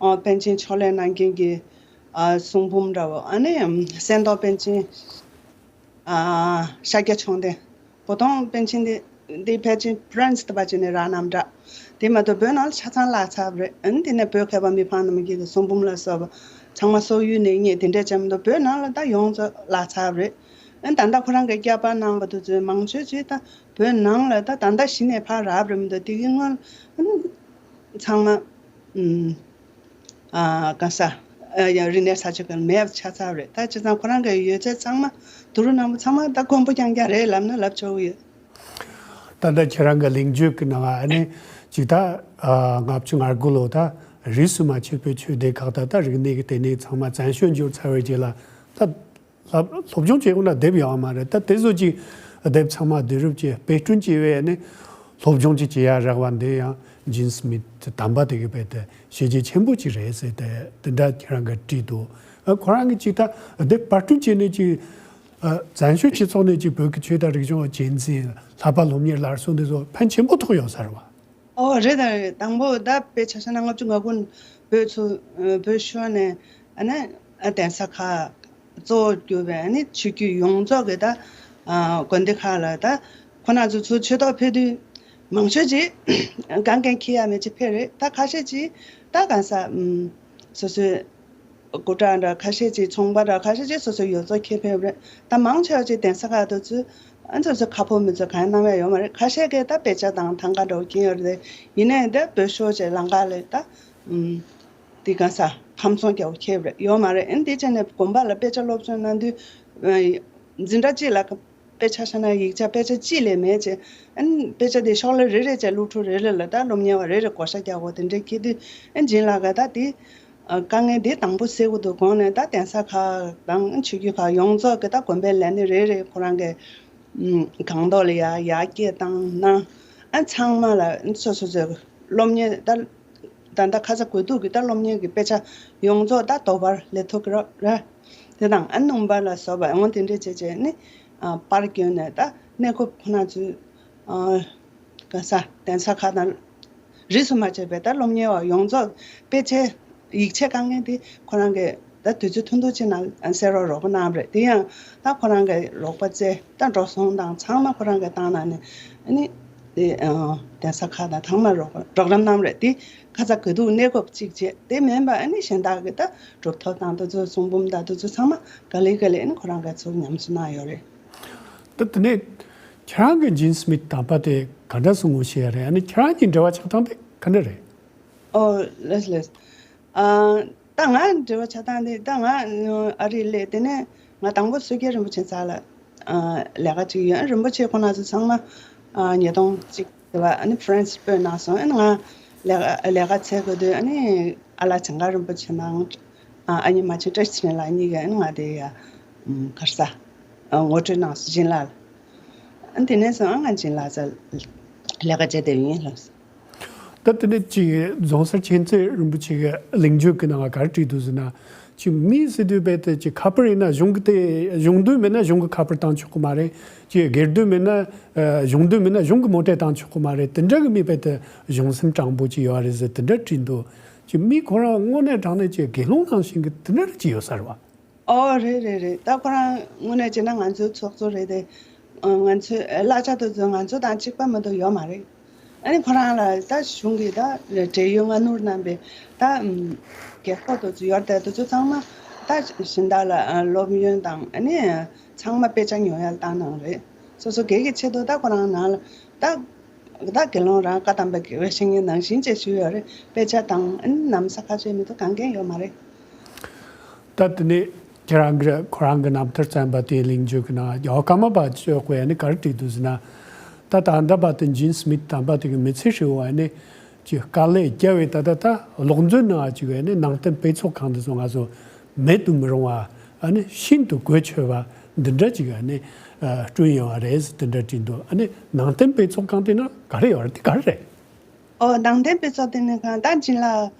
ཨ་པཎ་ཆེན་ཕྱོགས་ལས་གནང་མཁན་གྱི་ཨ་གསུང་འབུམ་འདྲ་བོ། ཨ་ནི་སེང་གདོང་པཎ་ཆེན་ཨ་ཤཱཀྱ་མཆོག་ལྡན། བུ་སྟོན་པཎ་ཆེན་འདི་འདི་ཕལ་ཆེར་ཕ་རན་སི་དུ་བ་ཅིག་ནས་རག་གནང་འདྲ། དེ་མ་གཏོགས་བོད་ནང་ལ་ཆ་ཚང་བརླག་ཚར་བ་རེད། ཨ་ནི་དེ་ནས་བོད་མཁས་པ་མི་ཕམ་རྣམ་རྒྱལ་གྱི་གསུང་འབུམ་ལ་སོགས་པ་ཚང་མ་སོག་ཡུལ་ནས་རྙེད་དེ་འདྲས་ཅིག་མ་གཏོགས་བོད་ནང་ལ་ད་ཡོངས་རྫོགས་བརླག་ཚར་བ་རེད། ཨ་ནི་ད་ལྟ་ཁོ་རང་གིས་བསྐྱར་པར་གནང་བ་དེ་ཚོའི་མང་ཆེ་ཅིག་ད་བོད་ནང་ལ་ད་ད་ལྟ་གཞི་ནས་ཕར་རག་པ་རེད་མི་འདུག་དེ་གི་སྔོན་ཨ་ནི་ཚང་མ་ཨུམ། ཨ་གང་ས། ཨ་ཡང་རིག་གནས་གསར་བརྗེ་གང་མེད་པ་ཆགས་ཚར་བ་རེད། ད་བྱས་ཙང་ཁོ་རང་གི་ཡོད་ཚད་ཚང་མ་བསྡུ་རུབ་གནང་བ་ཚང་མ་ད་དཀོན་པོ་རྐྱང་རྐྱང་རེད་ལབ་ན་ལབ་ཆོག་གི་ཡོད། ད་ལྟ་ཁྱེད་རང་གི་གླེང་བརྗོད་ཀྱི་ནང་ཨ་ནི་ཅིག་ད་ཨ་ལྔ་བཅུ་ང་དགུ་ལོ་ད་རིས་སུ་མ་ཆད་པའི་ཆོས་སྡེ་ཁག་ད་ད་རིག་གནས་ཀྱི་ལྟེ་གནས་ཚང་མ་བཙན་བྱོལ་འབྱོར་ཚར་བའི་རྗེས་ལ་ད། སློབ་སློབ་སྦྱོང་བྱེད་དགོས་ན་དེབ་ཡོང་བ་མ་རེད། ད་དེ་ཚོ་ཅིག་དེབ་ཚང་མ་བསྡུ་རུབ་ཀྱིས་དཔེ་སྐྲུན་བྱས་པས་ནི་སློབ་སྦྱོང་ཅིག་བྱེད་ཡ་རག་པ་འདི་ཡང་ཇིན་སི་མི་ཐི་དམ་པ་དེ་གི་དཔེ་དེ་བྱས་རྗེས་ཆེན་པོ་ཅིག་རེད་ཟེར་ཏེ་དེ་འདྲ་ཁྱེད་རང་གིས་བྲིས་འདུག་ཨ་ཁོ་རང་གིས་ཅིག་ད་དེབ་པར་སྐྲུན་བྱས་ནས་ཅིག་ཨ་བཙན་བྱོལ་སྤྱི་ཚོགས་ནས་ཅིག་བོད་ཀྱི་ཆོས་དང་རིག་གཞུང་གཅེས་འཛིན་བསླབ་པ་སློབ་གཉེར་སླར་གསོ་འདི་ཚོ་ཕན་ཆེན་པོ་ཐོགས་ཡོད་ས་རེད་བ། ཨོ་རེད་ད་རེད། དང་པོ་ད་དཔེ་ཆ་བཞག་ན་ལྔ་བཅུ་ང་དགུ་བོད་ཚུར་བོད་ཤོར་ནས་ཨ་ནི་གདན་ས་ཁག་གཙོ་བོར་གྱུར་པའི་ཨ་ནི་ཆོས་བརྒྱུད་ཡོངས་རྫོགས་ཀྱི་ད་དགོན་སྡེ་ཁག་ལ་ད་ཁོ་རང་ཚོ་ཚུར་ཆོས་ཐོག་ཕེབས་དུས་མང་ཤོས་ཅིག་གང་གང་འཁྱེར་ཡ་མེད་ཅིག་ཕེབས་རེད། ད་ཁ་ཤས་ཅིག་ད་གང་ས་སོ་སོའི་སྐུ་དྲག་འདྲ་ཁ་ཤས་ཅིག་ཚོང་པ་འདྲ་ཁ་ཤས་ཅིག་སོ་སོའི་ཡོངས་རྫོགས་འཁྱེར་ཕེབས་རེད། ད་མང་ཆེ་བ་ཅིག་གདན་ས་ཁག་ཏུ་ཚུད་ཨ་ཚོ་ཚོ་ཁ་ཕོ་མི་ཚོ་གང་གནང་བ་ཡོད་མ་རེད། ཁ་ཤས་ཀྱིས་ད་དཔེ་ཆ་དང་ཐང་ག་འདྲ་བོ་འཁྱེར་ཡོད་རེད། ཡིན་ནའི་ད་བོད་ཤོར་བྱས་ལམ་ཁ་ལ་ད་ཨུམ་དེ་གང་ས་ཁམས་ཚོང་རྒྱག་པ་འཁྱེར་རེད་ཡོད་མ་རེད། ཨ་ནི་དེ་བྱས་ནས་དགོན་པ་ལ་དཔེ་ཆ་སློབ་སྦྱོང་གནང་དུས་འཛིན་གྲྭ་གཅིག་ལ། དཔེ་ཆ་བཞག་ན་ཡིག་ཆ་དཔེ་ཆ་གཅིག་ལས་མེད་ཅེས། ཨ་ནི་དཔེ་ཆ་དེ་ཤོག་ལྷེ་རེ་རེ་བྱས་སློབ་ཕྲུག་རེ་རེ་ལ་ད་སློབ་གཉེར་བ་རེ་རེ་བགོ་བཤའ་རྒྱག་དགོས་དེ་འདྲའི་འཁེལ་དུས། ཨ་ནི་སྦྱིན་ལགས་ཀྱིས་ད་དེ་ཨ་དཀའ་ངལ་དེ་དང་པོ་སེལ་དགོས་འདུག་དགོངས་ནས། ད་གདན་ས་ཁག་དང་ཆོས་བརྒྱུད་ཁག་ཡོངས་རྫོགས་ཀྱི་ད་དགོན་པའི་ལས་སྣེ་རེ་རེ་ཁོ་རང་གི་ཨམ་སྒང་ཏོག་ལ་ཡར་ཡར་སྐད་བཏང་གནང་། ཨ་ཚང་མ་ལ་སོ་སོ་སོའི་སློབ་གཉེར་ད་ད་ལྟ་ཁ་ཚ་དགོས་གཏུགས་ཀྱི་ད་སློབ་གཉེར་གྱི་དཔེ་ཆ་ཡོངས་རྫོགས་ད་དོ་པར་སླེབས་ཐུབ་ཀྱི་རེད། དེ་དང་ཨ་སྣུམ་པ་ལ་སོགས་པ་འོ་དེ་འདྲས་བྱས་བྱས་ནི་ཨ་པར་བསྐྱོན་ནས་ད་གནས་སྐབས་ཁོ་ན་ཚོའི་ཨ་ག་ས་གདན་ས་ཁག་དང་རིས་སུ་མ་ཆད་པའི་ད་སློབ་གཉེར་བ་ཡོངས་རྫོགས་དཔེ་ཆའི་ཡིག་ཆའི་དཀའ་ངལ་དེ་ཁོ་རང་གིས་ད་དུས་ཚོད་ཐུང་ཐུང་ཅིག་ནང་སེལ་རོགས་རོགས་པ་གནང་བ་རེད། དེ་ཡང་ད་ཁོ་རང་གིས་རོགས་པ་བཙལ། ད་འགྲོ་སོང་དང་ཚང་མ་ཁོ་རང་གིས་བཏང་གནང་ནས་ཨ་ནི་དེ་ཨ་གདན་ས་ཁག་དང་ཚང་མ་རོགས་པ་རོགས་རམ་གནང་བ་རེད། དེ་ཁ་ཚ་དགོས་གཏུགས་གནས་སྐབས་གཅིག་བྱས། དེ་མིན་པ་ཨ་ནི་གཞན་དག་གི་ད་གྲུབ་ཐོབ་དང་དེ་ཚོ་གསུང་འབུམ་དང་དེ་ཚོ་ཚང་མ་ག་ལེ་ག་ལེ་ཨ་ནི་ཁོ་རང་གིས་ཚུར་ཉམས་གསོ་གནང་ཡོད་རེད། ད་དེ་ནས་ཁྱེད་རང་གི་ཇིན་སི་མིད་དམ་པ་དེ་ག་འདྲ་སེ་ངོ་ཤེས་ཡ་རེད། ཨ་ནི་ཁྱེད་རང་གཉིས་འབྲེལ་བ་ཆགས་སྟངས་དེ་ག་འདྲ་རེད། ཨོ་ལགས་ལགས། ཨ་ད་ང་འབྲེལ་བ་ཆགས་སྟངས་དེ་ད་ང་ཨ་རི་སླེབས། དེ་ནས་ང་དང་པོ་བསོད་རྒྱལ་རིན་པོ་ཆེ་རྩ་ལ་ཨ་ལས་ཀ་ཅིག་ཡོད། རིན་པོ་ཆེ་ཁོང་རྣམ་ཚོ་ཚང་མ་ཨ་ཉིས་སྟོང་གཅིག་དེ་བ་ཨ་ནི་ཧྥ་རན་སི་སྤོས་གནང་སོང་། ཨ་ནི་ང་ལས་ཀ་ལས་ཀ་འཚོལ་དགོས་དུས་ཨ་ནི་ཨ་ལགས་ཇིང་ག་རིན་པོ་ཆེ་དང་ཨ་ཨ་ནེ་མ་བྱན་བཀྲ་ཤིས་ཚེ་རིང་ལགས་གཉིས་ཀྱིས་ཨ་ནི་ང་དེ་ཡ་ཨམ་ག་རེ་ཟ་ཨ་ངོ་སྤྲོད་གནང་སོང་། ཇིན་ལགས་ལ། ཨ་དེ་ནས་བཟུང་ཨ་ང་ཇིན་ལགས་རྩ་ལས་ཀ་བྱེད་བསྡད་ཡིན་ལགས། ད་དེ་ནས་ཅིག་རྫོང་སར་མཁྱེན་བརྩེ་རིན་པོ་ཆེ་གི་གླེང་བརྗོད་ཀྱི་ནང་ག་རེ་བྲིས་འདུག་ཟེར་ན། ཅིག་མི་ཟེར་དུས་རྦད་དེ་ཅིག་ཁ་པར་ཡིན་ན་གཞུང་གི་དེ་གཞུང་དོན་མེད་ན་གཞུང་གི་ཁ་པར་བཏང་ཆོག་གི་མ་རེད། ཅིག་སྒེར་དོན་མེད་ན་ཨ་གཞུང་དོན་མེད་ན་གཞུང་གི་མོ་ཊ་བཏང་ཆོག་གི་མ་རེད། དེ་འདྲ་གི་མི་རྦད་དེ་གཞུང་སེམས་དྲང་པོ་ཅིག་ཡོད་རེད་ཟེར་དེ་འདྲ་བྲིས་འདུག་ཅིག་མི་ཁོ་རང་དངོས་གནས་དྲང་གནས་ཅིག་དགེ་སློང་ནང་བཞིན་གི་དེ་འདྲ་ཅིག་ཡོད་ས་རེད་བ། ཨོ་རེད་རེད་རེད། ད་ཁོ་རང་དངོས་གནས་བྱས་ན་ང་ཚོའི་ཚོགས་གཙོ་རེད་དེ། ཨ་ང་ཚོའི་གླ་ཆ་དེ་ཚོ་ང་ཚོ་དང་གཅིག་པ་མ་གཏོགས་ཡོད་མ་རེད། ཨ་ནི་ཁོ་རང་ལ་ད་གཞུང་གིས་ད་འབྲེལ་ཡོད་སྔ་སྣུར་གནང་བའི་ད་ཨམ་རྒྱལ་ཁབ་དེ་ཚོ་ཡོད་རེད་དེ། དེ་ཚོ་ཚང་མ་ད་སྦྱིན་བདག་ལ་ཨ་སློབ་ཡོན་དང་ཨ་ནི་ཚང་མ་དཔེ་ཆ་ཉོ་ཡ་ལ་བཏང་གནང་རེད། སོ་སོ་སྒེར་གྱི་ཆེད་དུ་ད་ཁོ་རང་ནང་ལ་ད་ད་དགེ་སློང་རང་བཀའ་གདམས་པའི་དགེ་བའི་བཤེས་གཉེན་ནང་བཞིན་བྱས་ཞུས་ཡོད་རེད། དཔེ་ཆ་དང་ཨ་ནི་ན་བཟའ་ཁ་ཤས་མི་འདུག་གང་གང་ཡོད་མ་རེད། ད་དེ་ནས་ཁྱེད་རང་གིས་ཁོ་རང་གི་རྣམ་ཐར་བརྩམས་པ་དེའི་གླེང་བརྗོད་ཀྱི་ནང་ཡང་ཀརྨ་པ་ཅོག་གིས་ནི་ག་རེ་བྲིས་འདུག་ཟེར་ན། ད་ད་ལྟ་བར་དུ་ཇིན་སི་མིད་དམ་པ་དེ་གི་མི་ཚེ་ཧྲིལ་བོ་ནི་ཅིག་དཀའ་ལས་བརྒྱབ་པའི་ད་ལྟ་ད་ལོག་འཛོལ་ནང་ཅིག་ནི་ནང་བསྟན་དཔེ་ཚོགས་ཁང་དེ་ཚོ་ང་ཚོ་མེད་དུ་མི་རུང་བ་ཨ་ནི་ཤིན་ཏུ་གོ་ཆོད་པ་འདི་འདྲ་ཅིག་ནི་བསྐྲུན་ཡོད་པ་རེད་ཟེར་དེ་འདྲ་བྲིས་འདུག་ཨ་ནི་ནང་བསྟན་དཔེ་ཚོགས་ཁང་དེ་ནང་ག་རེ་ཡོད་རེད། དེ་ག་རེ་རེད། ཨོ་ནང་བསྟན་དཔེ་ཚོགས་ལྟེ་གནས་ཁང་ད་ཇིན་ལགས་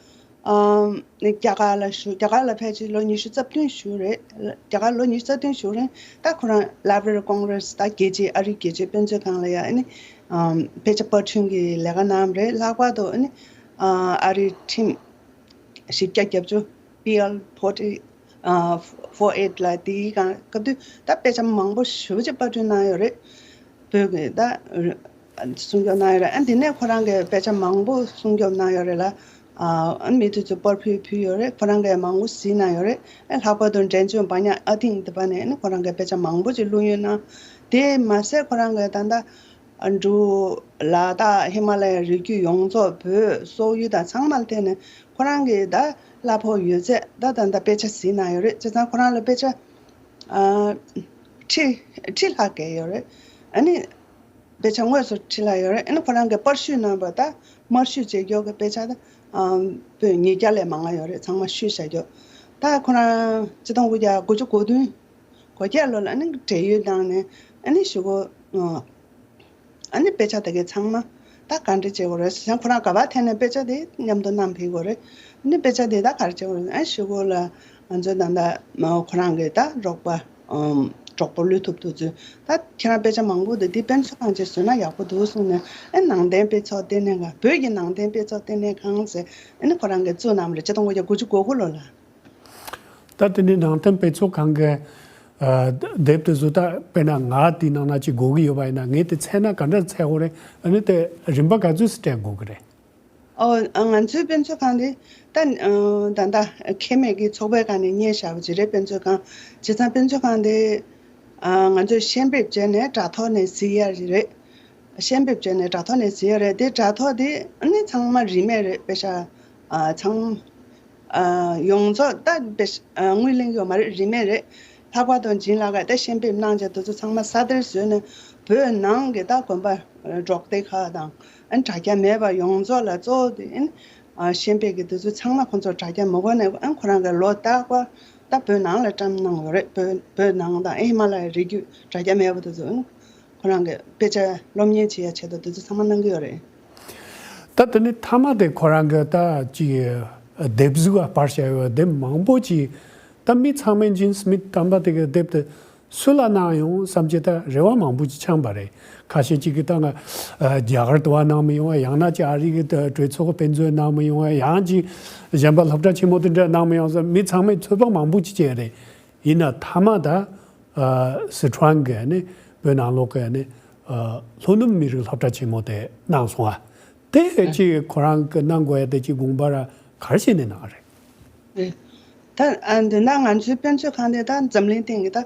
ཨམ་རྒྱ་གར་ལ་བཞུགས། རྒྱ་གར་ལ་ཕལ་ཆེར་ལོ་ཉི་ཤུ་རྩ་བདུན་བཞུགས་རེད། རྒྱ་གར་ལོ་ཉི་ཤུ་རྩ་བདུན་བཞུགས་རིང་ད་ཁོ་རང་Library of Congress ད་རྒྱལ་སྤྱིའི་ཨ་རིའི་རྒྱལ་སྤྱིའི་དཔེ་མཛོད་ཁང་ལ་ཡ་ཨ་ནི་ཨམ་དཔེ་ཆ་པར་སྐྲུན་གྱི་ལས་ཀ་གནང་བ་རེད། ལྷག་པར་དུ་ཨ་ནི་ཨ་ཨ་རིའི་ཁྲིམས་བཞི་བརྒྱ་བརྒྱད་ཅུ། P L forty ཨ་four eight ལ་དེའི་སྒང་སྐབས་དུས་ད་དཔེ་ཆ་མང་པོ་ཞེ་པོ་ཅིག་པར་སྐྲུན་གནང་ཡོད་རེད། བོད་ཀྱི་ད་སྲུང་སྐྱོབ་གནང་ཡོད་རེད། ཨ་འདི་ནས་ཁོ་རང་གིས་དཔེ་ཆ་མང་པོ་སྲུང་སྐྱོབ་གནང་ཡོད་རེད་ལ། ཨ་མི་དེ་ཚོ་པར་ཕུད་ཕུལ་ཡོད་རེད། ཁོ་རང་གིས་མང་པོ་གཟིགས་གནང་ཡོད་རེད། ཨ་ལྷག་པར་དུ་འབྲས་ལྗོངས་བག་ཉལ་ཨ་ཐིང་དེ་པ་ནས་ནི་ཁོ་རང་གིས་དཔེ་ཆ་མང་པོ་ཅིག་བླུ་ཡོད་གནང་། དེ་མ་ཟད་ཁོ་རང་གིས་ད་ལྟ་འབྲུག་ལ་དྭགས་ཧི་མ་ལ་ཡའི་རི་རྒྱུད་ཡོངས་རྫོགས་བོད་སོག་ཡུལ་དང་ཚང་མ་ལ་བརྟེན་ནས་ཁོ་རང་གིས་ད་གླ་ཕོགས་ཡོད་ཚད་ད་ད་ལྟ་དཔེ་ཆ་གཟིགས་གནང་ཡོད་རེད། བྱས་ཙང་ཁོ་རང་ལ་དཔེ་ཆ་ཨ་ཁྲི་ཁྲི་ལྷག་བརྒལ་ཡོད་རེད། ཨ་ནི་དཔེ་ཆ་དངོས་སུ་ཁྲི་ལྷག་ཡོད་རེད། ཨ་ནི་ཁོ་རང་གིས་པར་བཤུས་གནང་བ་ད་དམར་བཤུས་བྱེད་རྒྱུ་གི་དཔེ་ཆ་ད་ཨ་པོད་ཉིས་བརྒྱ་ལས་མང་ང་ཡོད་རེད། ཚང་མ་བཤུས་བཞག་རྒྱུ། ད་ཁོ་རང་ཆིག་སྟོང་དགུ་བརྒྱ་དགུ་བཅུ་གོ་བདུན་གོ་བརྒྱད་ལོ་ལ་ཨ་ནི་བགྲེས་ཡོལ་བཏང་ནས་ཨ་ནི་གཞུག་གུ་ཨ་ཨ་ནི་དཔེ་ཆ་དེ་གའི་ཚང་མ་ད་ག་འདྲ་བྱེད་དགོས་རེད་ཟེར་ན་ཁོ་རང་ག་པར་ཐད་ནས་དཔེ་ཆ་དེ་མཉམ་དུ་བསྣམས་ཕེབས་དགོས་རེད། ཨ་ནི་དཔེ་ཆ་དེ་ད་ག་རེ་བྱེད་དགོས་རེད། ཨ་གཞུག་གུ་ལ་ང་ཚོའི་ད་ལྟ་ཁོ་རང་གི་ད་རོགས་པ་ཨམ་གྲོགས་པོ་ལུས་ཐུབ་ཐུབ་ཚོས་ད་ཁྱེད་རང་དཔེ་ཆ་མང་པོ་འདུག་དེ་དཔེ་མཛོད་ཁང་ཅིག་བཟོས་ན་ཡག་པོ་འདུག་གསུངས་ནས། ཨ་ནང་བསྟན་དཔེ་ཚོགས་ལྟེ་གནས་ཁང་བོད་ཀྱི་ནང་བསྟན་དཔེ་ཚོགས་ལྟེ་གནས་ཁང་ཟེར་ཨ་ནི་ཁོ་རང་གིས་བཙུགས་གནང་བ་རེད། ཆིག་སྟོང་དགུ་བརྒྱ་དགུ་བཅུ་གོ་དགུ་ལོ་ལ། ད་དེ་ནས་ནང་བསྟན་དཔེ་ཚོགས་ཁང་གི་ཨ་དེབ་དེ་ཚོ་ད་དཔེར་ན་ང་དེའི་ནང་ན་ཅིག་དགོས་ཀྱི་ཡོད་པ་ཡིན་ན་ངས་དེ་འཚོལ་ན་ག་འདྲ་འཚོལ་དགོས་རེད། ཨ་ནི་དེ་རིན་པ་ག་ཚོད་སྤྲད་དགོས་ཀྱི་རེད། ཨོ་ང་ཚོའི་དཔེ་མཛོད་ཁང་དེ་ད་ཨ་ད་ལྟ་ཁེ་མེད་ཀྱི་ཚོགས་པའི་སྒང་ནས་གཉེར་བཞག་པ་ཅིག་རེད། དཔེ་མཛོད་ཁང་བྱས་ཙང་དཔེ་མཛོད་ཁང་དེ་ཨ་ང་ཚོས་ཤེས་འབེབས་བྱས་ནས་དྲ་ཐོག་ནས་གཟིགས་ཡ་རེད། ཤེས་འབེབས་བྱས་ནས་དྲ་ཐོག་ནས་གཟིགས་ཡ་རེད། དེ་དྲ་ཐོག་དེ་ཨ་ནི་ཚང་མ་རིན་མེད་རེད། པེ་ཤ་ཨ་ཚང་ཨ་ཡོངས་རྫོགས་ད་པེ་ཤ་ཨ་དངུལ་ལེན་ཡོད་མ་རེད། རིན་མེད་རེད། ལྷག་པར་དུ་འཇིན་ལགས་ཀྱིས་ད་ཤན་པའི་གནང་བྱ་དེ་ཚོ་ཚང་མ་ས་དེར་བཟོས་ནས་བོད་ནང་གི་ད་དགོན་པ་འབྲོག་སྡེ་ཁག་དང་ཨ་ནི་དྲ་རྒྱ་མེད་པ་ཡོངས་རྫོགས་ལ་གཙོ་བོ་དེ་ཨ་ནི་ཤན་པའི་གི་དེ་ཚོ་ཚང་མ་ཁོང་ཚོ་དྲ་རྒྱ་མ་དགོས་ནས་ཨ་ནི་ཁོ་རང་གི་ལོ་རྟག་པར་ད་བོད་ནང་ལ་བཀྲམ་གནང་ཡོད་རེད། བོད་བོད་ནང་དང་ཨེ་ཧི་མ་ལ་ཡའི་རི་རྒྱུད་དྲ་རྒྱ་མེད་པ་དེ་ཚོ་ཨ་ནི་ཁོ་རང་གི་དཔེ་ཆ་སློབ་གཉེར་བྱེད་ཡ་ཆེད་དུ་དེ་ཚོ་ཚང་མ་གནང་གི་ཡོད་རེད། ད་དེ་ནི་མཐའ་མ་དེ་ཁོ་རང་གི་ད་ཅིག་དེབ་གཟུགས་ལ་པར་བྱས་ཡོད་དེབ་མང་པོ་ཅིག་ད་མི་ཚང་མས་ཇིན་སི་མིད་དམ་པ་དེ་གི་དེབ་དེ་སུ་ལ་གནང་ཡོང་བསམ་གྱི་ད་རེ་བ་མང་པོ་ཅིག་འཆང་པ་རེད། ཁ་ཤས་ཅིག་གིས་ད་ང་རྒྱ་གར་དུ་བ་གནང་མི་ཡོང་བ། ཡང་ན་ཅིག་ཨ་རི་གི་ད་གྲོས་ཚོགས་དཔེ་མཛོད་གནང་མི་ཡོང་བ། ཡང་ཅིག་གཞན་པ་སློབ་གྲྭ་ཆེན་མོ་དེ་འདྲ་གནང་མི་ཡོང་ཟེར་མི་ཚང་མས་ཚོད་དཔག་མང་པོ་ཅིག་བྱས་རེད། ཡིན་ན་མཐའ་མ་ད་སི་ཁྲོན་གི་ནི་བོད་ནང་ལོགས་གི་ནི་ལྷོ་ནུབ་མི་རིགས་སློབ་གྲྭ་ཆེན་མོ་དེ་གནང་སོང་ཨ། དེ་ཅིག་ཁོ་རང་གི་གནང་དགོས་ཡ་དེ་ཅིག་དགོངས་པ་ར་ག་རེ་བྱས་ནས་གནང་རེད། ད་ཨ་འདི་ན་ང་ཚོའི་དཔེ་མཛོད་ཁང་དེ་ད་འཛམ་གླིང་སྟེང་གི་ད་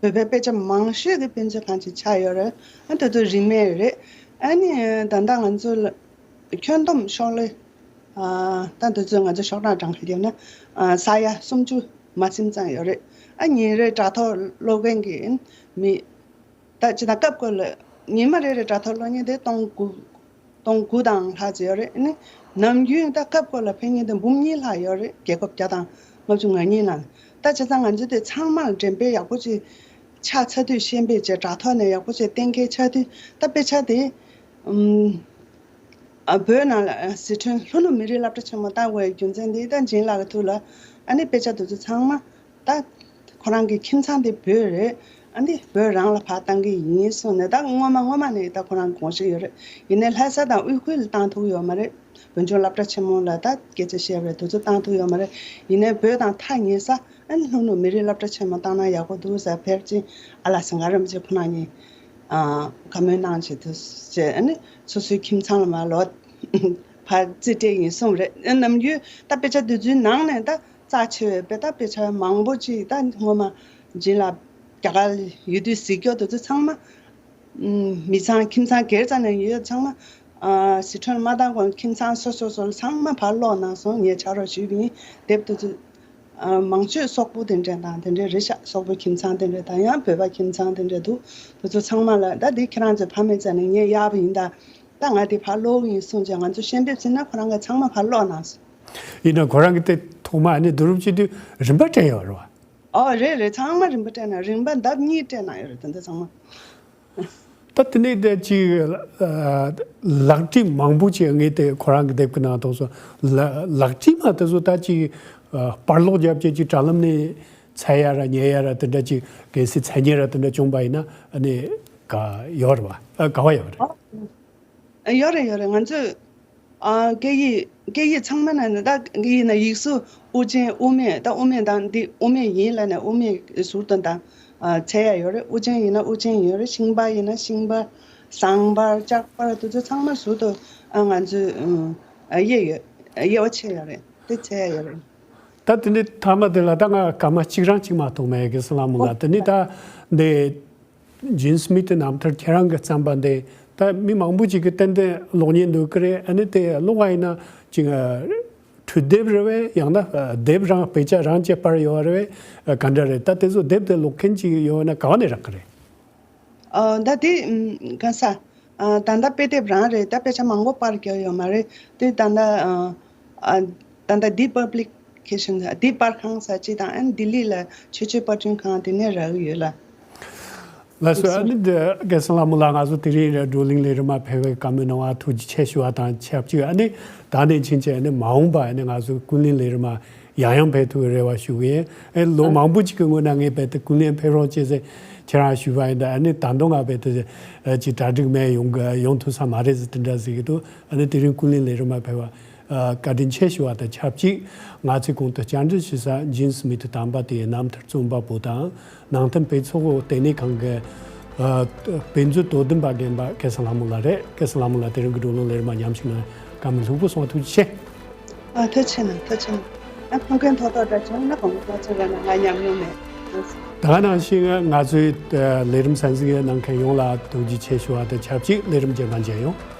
བོད་པའི་དཔེ་ཆ་མང་ཤོས་ཀྱི་དཔེ་མཛོད་ཁང་ཅིག་ཆགས་ཡོད་རེད། ཨ་དེ་ཚོ་རིན་མེད་རེད། ཨ་ནི་ད་ལྟ་ང་ཚོ་ལ་ཁྱོན་བསྡོམས་ཤོག་ལེ་ཨ་ད་དེ་ཚོ་ང་ཚོ་ཤོག་གྲངས་གྲངས་ཀ་བརྒྱབ་ན་ཨ་ས་ཡ་སུམ་ཅུ་མ་ཟིན་ཙམ་ཡོད་རེད། ཨ་ཉིན་རེར་དྲ་ཐོག་ཀློག་མཁན་གྱི་མི་ད་ཅི་ད་སྐབས་སྐབས་ལ་ཉི་མ་རེ་རེ་དྲ་ཐོག་ཀློག་མཁན་དེ་སྟོང་དགུ་སྟོང་དགུ་དང་ལྷག་ཙམ་ཡོད་རེད། ཨ་ནི་ནམ་རྒྱུན་ད་སྐབས་སྐབས་ལ་ཕེབས་མཁན་དེ་འབུམ་གཉིས་ལྷག་ཡོད་རེད། རྒྱལ་ཁབ་བརྒྱ་དང་ལྔ་བཅུ་ང་གཉིས་ནང་ད་བྱས་ཙང་ང་ཚོ་དེ་ཚང་མར་འགྲེམས་སྤེལ་ཡག་པོ་ཅིག་ཆགས་ཚར་དུས་ཤན་པའི་ཅིག་དྲ་ཐོག་ནས་ཡག་པོ་ཅིག་གཏན་འཁེལ་ཆགས་དུས་ད་དཔེ་ཆ་དེ་ཨུམ། ཨ་བོད་ནང་ལ་ཨ་སི་ཁྲོན་ལྷོ་ནུབ་མི་རིགས་སློབ་གྲྭ་ཆེན་མོ་བཏང་དགོས་རྒྱུ་མཚན་དེ་ད་འཇིན་ལགས་ཀྱི་ཐུགས་ལ་ཨ་ནི་དཔེ་ཆ་དེ་ཚོ་ཚང་མ་ད་ཁོ་རང་གི་ཁྱིམ་ཚང་དེ་བོད་རེད། ཨ་ནི་བོད་རང་ལ་ཕར་བཏང་གི་ཡིན་གསུངས་ནས་ད་སྔོན་མ་སྔོན་མ་ནས་ད་ཁོ་རང་དགོངས་བཞེས་ཡོད་རེད། ཡིན་ནའི་ལྷ་ས་དང་དབུས་ཁུལ་ལ་བཏང་ཐུབ་ཡོད་མ་རེད། བོད་ལྗོངས་སློབ་གྲྭ་ཆེན་མོ་ལ་ད་སྐད་ཆ་བཤད་པ་རེད། དེ་ཚོ་བཏང་ཐུབ་ཡོད་མ་རེད། ཡིན་ནའི་བོད་དང་ཐག་ཉེ་ས་ཨ་ནི་ལྷོ་ནུབ་མི་རིགས་སློབ་གྲྭ་ཆེན་མོ་བཏང་ན་ཡག་པོ་འདུག་ཟེར་ཕེབས་ཅིང་ཨ་ལགས་ཟིང་ག་རིན་པོ་ཆེ་ཁོ་རང་གཉིས་ཨ་བཀའ་མོལ་གནང་བྱས་དུས་བྱས་ཨ་ནི་སོ་སོའི་ཁྱིམ་ཚང་ལ་མར་ལོག་ཕར་རྩིས་སྤྲད་ཡིན་གསུངས་རེད། ཨ་ནམ་རྒྱུན་ད་དཔེ་ཆ་འདི་ཚོའི་ནང་ནས་ད་རྩ་ཆེ་བའི་དཔེ་ད་དཔེ་ཆ་མང་པོ་ཅིག་ད་སྔོན་མ་འཇིན་ལགས་རྒྱ་གར་ཡོད་དུས་གཟིགས་སྐྱོར་དེ་ཚོ་ཚང་མ་མི་ཚང་ཁྱིམ་ཚང་སྒེར་རྩ་ནས་ཡོད་ཚང་མ་ཨ་སི་ཁྲོན་མ་བཏང་གོང་ཁྱིམ་ཚང་སོ་སོ་སོ་ལ་ཚང་མ་ཕར་སློག་གནང་སོང་། ངས་ཕྱག་རོགས་ཞུས་པ་ཡིན། དེབ་དེ་ཚོ་ཨ་མང་ཤོས་སོག་པོ་དེ་འདྲས་དང་དེ་འདྲས་རེད་ཤག་སོག་པོ་ཁྱིམ་ཚང་དེ་འདྲས་དང་ཡང་བོད་པ་ཁྱིམ་ཚང་དེ་འདྲས་འདུག་དེ་ཚོ་ཚང་མ་ལ་ད་འདི་ཁྱེད་རང་ཚོས་ཕ་མའི་རྩ་ནས་ངས་གཡར་བ་ཡིན། ད་ད་ང་འདི་ཕར་སློག་གི་ཡིན་གསུངས་བྱས་ང་ཚོ་ཤན་པའི་ཚིག་ན་ཁོ་རང་གིས་ཚང་མ་ཕར་སློག་གནང་སོང་། ཡིན་ན་ཁོ་རང་གིས་དེ་ཐོག་མ་ཨ་ནི་བསྡུ་རུབ་བྱེད་དུས་རིན་པ་སྤྲད་ཡོད་རེད་བ། ཨོ་རེད་རེད། ཚང་མ་རིན་པ་སྤྲད་ན་རིན་པ་ལྡབ་གཉིས་སྤྲད་གནང་ཡོད་རེད། དེ་འདྲ་ཚང་མ། ད་དེ་ནས་དེ་ཅིག་ཨ་ལག་བྲིས་མང་པོ་ཅིག་ངས་དེ་ཁོ་རང་གི་དེབ་ཀྱི་ནང་དུ་སོང་། ལ་ལག་བྲིས་མ་དེ་ཚོ་ད་ཅིག་ཨ་པར་ལོག་རྒྱབ་བྱས་ཅིག་དྲ་ལམ་ནས་འཚོལ་ཡ་ར་ཉོ་ཡ་ར་དེ་འདྲ་ཅིག་གལ་སྲིད་འཚོལ་སྙེག་ར་དེ་འདྲ་བྱུང་པ་ཡིན་ན་ཨ་ནི་དགའ་ཡོད་རེད་བ། ཨ་དགའ་བ་ཡོད་རེད། ཨ་ཡོད་རེད་ཡོད་རེད། ང་ཚོས་ཨ་སྐད་ཡིག་སྐད་ཡིག་ཚང་མ་ནང་ནས་ད་སྐད་ཡིག་ནང་ཡིག་གཟུགས་དབུ་ཅན་དབུ་མེད་ད་དབུ་མེད་དང་འདི་དབུ་མེད་ཡིན་ལབ་ནས་དབུ་མེད་ཟུར་དུ་ད་ཨ་འཚོལ་ཡ་ཡོད་རེད། དབུ་ཅན་ཡིན་ན་དབུ་ཅན་ཡོད་རེད། ཤིང་པར་ཡིན་ན་ཤིང་པར། ཟངས་པར། ལྕགས་པར་དེ་ཚོ་ཚང་མ་ཟུར་དུ་ཨ་ང་ཚོས་ཨ་དབྱེ་ཡོད། དབྱེ་བ་ཕྱེ་ཡོད་རེད། དེ་འཚོལ་ཡ་ཡོད་རེད། ད་དེ་འདྲའི་མཐའ་མ་དེ་ལ་ད་ང་སྐར་མ་གཅིག་རང་གཅིག་མ་གཏོགས་མེད། རྒན་གསལ་ལྷ་མོ་ལགས། དེ་ནི་ད་འདི་ཇིན་སི་མིད་དེ་རྣམ་ཐར་ཁྱེད་རང་གི་བརྩམས་པ་འདི་ད་མི་མང་པོ་ཅིག་གིས་ཏན་ཏན་ཀློག་མཁན་འདུག་གི་རེད། ཨ་ནི་དེ་ཀློག་པ་ཡིན་ན་ཅིག་འཕྲུལ་དེབ་རེད་བས། ཡང་ན་དེབ་རང་དཔེ་ཆ་རང་བཅས་པར་ཡོད་རེད་བས། ག་འདྲ་རེད། ད་དེ་ཚོ་དེབ་དེ་ཀློག་མཁན་ཅིག་ཡོད་ན་ག་བ་ནས་རག་གི་རེད། ཨ་ད་དེ་ཨམ་ག་ས་ཨ་ད་ལྟ་དཔེ་དེབ་རང་རེད། ད་དཔེ་ཆ་མང་པོ་པར་རྒྱག་ཡོད་མ་རེད། དེ་ད་ལྟ་ཨ་ཨ་ད་ལྟ་ལྡི་པབ་ལི་ཀེ་ཤན་ལྡི་པར་ཁང་ཟེར་ཅིག་དང་ཨ་ནི་ལྡི་ལི་ལ་ཆོས་སྤྱོད་པར་སྐྲུན་ཁང་དེ་ནས་རག་གི་ཡོད་ལ། ལགས་སོ། ཨ་ནི་འདི་རྒན་གསལ་ལྷ་མོ་ལགས་ང་ཚོ་དེ་རིང་བགྲོ་གླེང་ལས་རིམ་མ་ཕེབས་པའི་བཀའ་མོལ་གནང་བ་ཐུགས་རྗེ་ཆེ་ཞུ་བ་དང་ཆབས་ཅིག་ཨ་ནི་ད་ནས་ཕྱིན་ཆད་ཨ་ནི་མ་འོངས་པ་ཨ་ནི་ང་ཚོ་ཀུན་གླེང་ལས་རིམ་མ་ཡང་ཡང་ཕེབས་ཐུབ་པའི་རེ་བ་ཞུ་གི་ཡིན། ཨེ་ལོ་མང་པོ་ཅིག་གི་སྔོན་ན་ངས་རྦད་དེ་ཀུན་གླེང་ཕེབས་རོགས་བྱེད་ཟེར་ཁྱེད་རང་ཞུས་པ་ཡིན། ད་ཨ་ནི་ད་དུང་ང་རྦད་དེ་ཨ་ཅིག་གྲ་སྒྲིག་མེད་ཡོང་གི་ཡོང་ཐུབ་ས་མ་རེད་ཟེར་དེ་འདྲ་ཟེར་གི་འདུག་ཨ་ནི་དེ་རིང་ཀུན་གླེང་ལས་རིམ་མ་ཕེབས་པ་ཨ་བཀའ་དྲིན་ཆེ་ཞུ་བ་དང་ཆབས་ཅིག་ང་ཚོས་གོང་དུ་བཅར་འདྲི་ཞུས་ས་ཇིན་སི་མི་ཐི་དམ་པ་དེའི་རྣམ་ཐར་རྩོམ་པ་པོ་དང་ནང་བསྟན་དཔེ་ཚོགས་ལྟེ་གནས་ཁང་གི་ཨ་དཔེ་མཛོད་དོ་དམ་པ་རྒན་པ་སྐལ་བཟང་ལྷ་མོ་ལགས་རེད། སྐལ་བཟང་ལྷ་མོ་ལགས་དེ་རིང་གི་བགྲོ་གླེང་ལས་རིམ་མ་མཉམ་ཞུགས་གནང་བཀའ་མོལ་ལྷུག་པོ་གསུངས་པ་ཐུགས་རྗེ་ཆེ། ཨ་ཐུགས་རྗེ་ཆེ་གནང་། ཐུགས་རྗེ་ཆེ་གནང་། ཨ་ཐུགས་འགན་ཐོག་ཐོག་འདྲ་བྱུང་ན་དགོངས་པ་ཚོ་ར་ན་ང་ཉམས་མྱོང་མེད། ད་ག་ནང་བཞིན་ང་ཚོའི་ལས་རིམ་གསན་གཟིགས་གནང་མཁན་ཡོངས་ལ་ཐུགས་རྗེ་ཆེ་ཞུ་བ་དང་ཆབས་ཅིག་ལས་རིམ་རྗེས་མ་མཇལ་ཡོང་།